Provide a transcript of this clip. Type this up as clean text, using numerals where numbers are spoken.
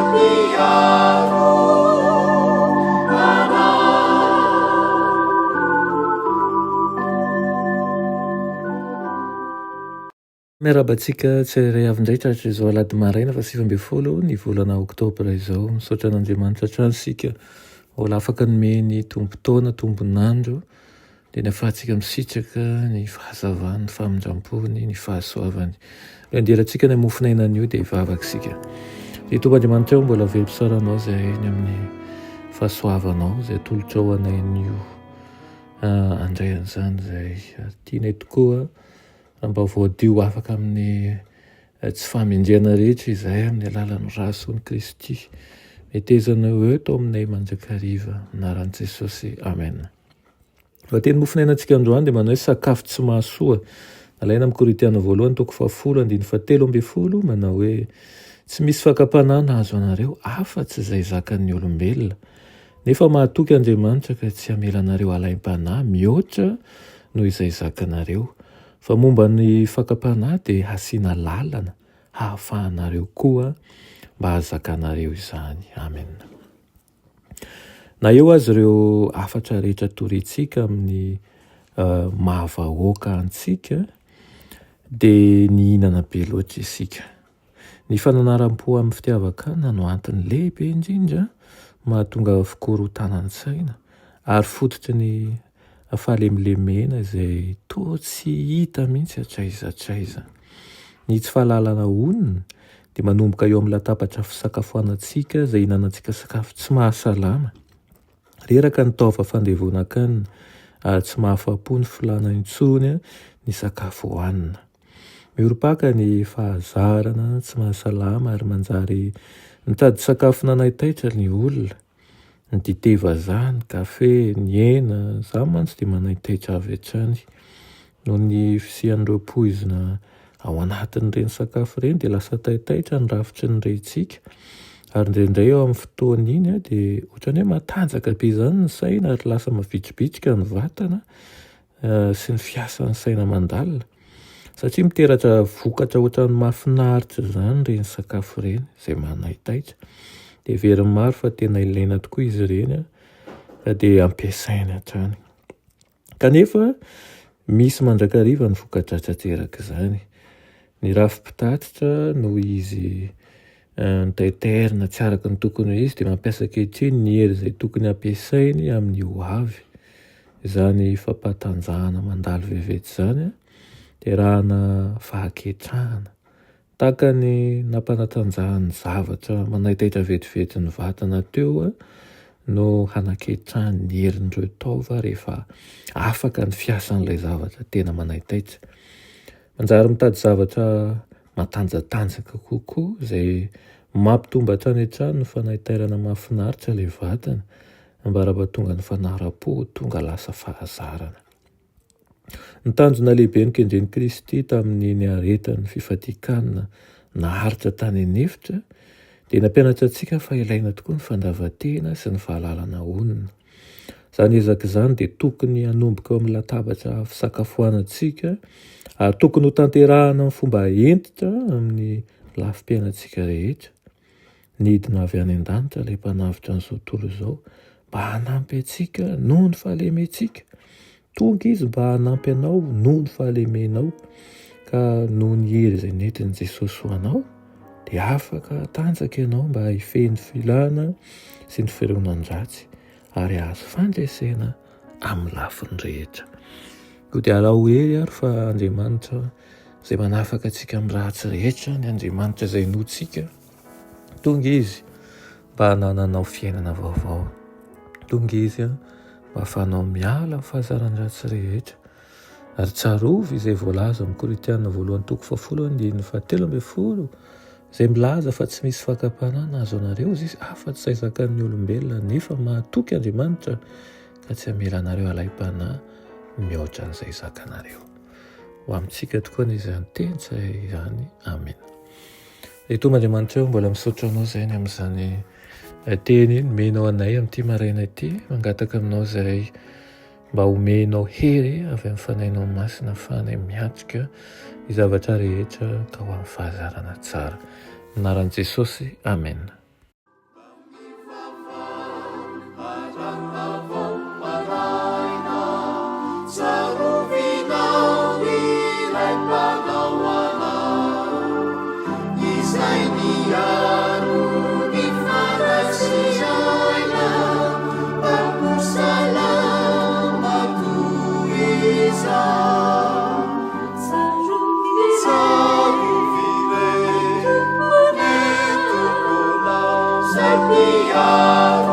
Mpiaro anay. Miarahaba antsika tsirairay avy indray tratry izao alahady maraina faha 19 ny volana oktobra izao. Misaotra an'Andriamanitra hatrany isika mbola afaka nomeny tombon-taona, tombon'andro dia ny ahafahantsika misitraka ny fahazavany, ny famindrampony, ny fahasoavany. Ilay anderantsika ny hamofon'aina anio dia hivavaka isika. Ry Tompo Andriamanitra ô, mbola velom-pisaoranao izahay ny amin'ny fahasoavanao izay atolotrao anay anio. Handray an'izany izahay. Ary tianay tokoa Raha mba voadio afaka amin'ny tsy fahamendrehana rehetra izahay amin'ny alalan'ny ra soan'i Kristy. Metezana ho eto aminay mandrakariva. Anaran'i Jesosy. Amen. Lohateny mofonainantsika androany dia manao hoe sakafo tsy mahasoa. Nalaina amin'ny Korintiana voalohany toko fahafolo andininy fahatelo ambin'ny folo manao hoe tsy misy fakam-panahy nahazo anareo afa-tsy izay zakan'ny olombelona. Nefa mahatoky Andriamanitra ka tsy hamela anareo halaim-panahy mihoatra noho izay zakanareo, fa momba ny fakam-panahy dia hasiana lalana hahafahanareo koa mba hahazakanareo izany. Amen. Na eo aza ireo hafatra rehetra torintsika amin'ny maha vahoaka antsika dia nihinana be loatra isika. Ny fananaram-po amin'ny fitiavan-kanina no antony lehibe indrindra mahatonga fikorontanan-tsaina ary fototry ny fahalemilemena izay toa tsy hita mihitsy hatraiza hatraiza. Ny tsy fahalalana onona dia manomboka eo amin'ny latabatra fisakafoanantsika izay ihinanantsika sakafo tsy mahasalama. Reraka ny taova fandevonan-kanina ary tsy mahafa-po ny filàna intsony ny sakafo hohanina. Miorim-paka ny fahazarana tsy mahasalama ary manjary mitady sakafo nanaitaitra ny olona. Ny dite vazaha, ny kafe, ny hena, izany mantsy dia manaitaitra avy hatrany. Noho ny fisian'ireo poizina ao anatin'ireny sakafo ireny dia lasa taitaitra ny rafitry ny rentsika. Ary indraindray eo amin'ny fotoana iny dia ohatran'ny hoe matanjaka be izany ny saina ary lasa mavitribitrika ny vatana. sy ny fiasan'ny saina mandalina satria miteraka vokatra ohatran'ny mahafinaritra izany ireny sakafo ireny izay manaitaitra. Dia heverin'ny maro fa tena ilaina tokoa izy ireny ka dia ampiasaina hatrany. Kanefa misy mandrakariva ny voka-dratsy aterak'izany. Ny rafi-pitatitra noho izy nitaitairina tsy araka ny tokony ho izy dia mampiasa ankehitriny ny hery izay tokony hampiasainy amin'ny ho avy. Izany fampahatanjahana mandalo vetivety izany dia arahana fahaketrahana. Tahaka ny nampanatanjahan'ny zavatra manaitaitra vetivety ny vatana teo no hanaketrahany ny herin'ireo taova rehefa afaka ny fiasan'ilay zavatra tena manaitaitra. Manjary mitady zavatra matanjatanjaka kokoa izay mampitombo hatrany hatrany ny fanaitairana mahafinaritra ilay vatana ambara-pahatonga ny fanaram-po ho tonga lasa fahazarana. Ny tanjona lehibe nokendren'i Kristy tamin'ny niaretany ny fifadian-kanina naharitra tany an'efitra dia nampianatra antsika fa ilaina tokoa ny fandavan-tena sy ny fahalalana onona. Izany ezaka izany dia tokony hanomboka eo amin'ny latabatra fisakafoanantsika ary tokony hotanterahina amin'ny fomba hentitra amin'ny lafim-piainantsika rehetra. Nidina avy any an-danitra ilay Mpanavotra an'izao tontolo izao mba hanampy antsika noho ny fahalementsika. Tonga Izy mba hanampy anao noho ny fahalemenao, ka noho ny hery izay nentin'i Jesosy ho anao, dia afaka hatanjaka ianao mba hifehy ny filana sy ny fironan-dratsy ary hahazo fandresena amin'ny lafiny rehetra. Koa dia alao hery ary fa Andriamanitra izay manafaka antsika amin'ny ratsy rehetra, ny Andriamanitra izay inoantsika, Tonga Izy mba hanananao fiainana vaovao. Tonga Izy mba hahafahanao miala amin'ny fahazaran-dratsy rehetra. Ary tsarovy izay voalaza amin'ny Korintiana voalohany toko fahafolo andininy fahatelo ambin'ny folo, izay milaza fa tsy misy fakam-panahy nahazo anareo izy afa-tsy izay zakan'ny olombelona, nefa mahatoky Andriamanitra ka tsy hamela anareo halaim-panahy mihoatra an'izay zakanareo. Ho amintsika tokoa anie izany teny izany. Amena. Ry Tompo Andriamanitra ô, mbola misaotra Anao izahay ny amin'izany teny nomenao anay amin'ity maraina ity. Mangataka Aminao izahay mba homenao hery avy amin'ny Fanahinao Masina ahafahanay miatrika ny zavatra rehetra ka ho amin'ny fahazarana tsara. Anaran'i Jesosy, Amena. Let me out.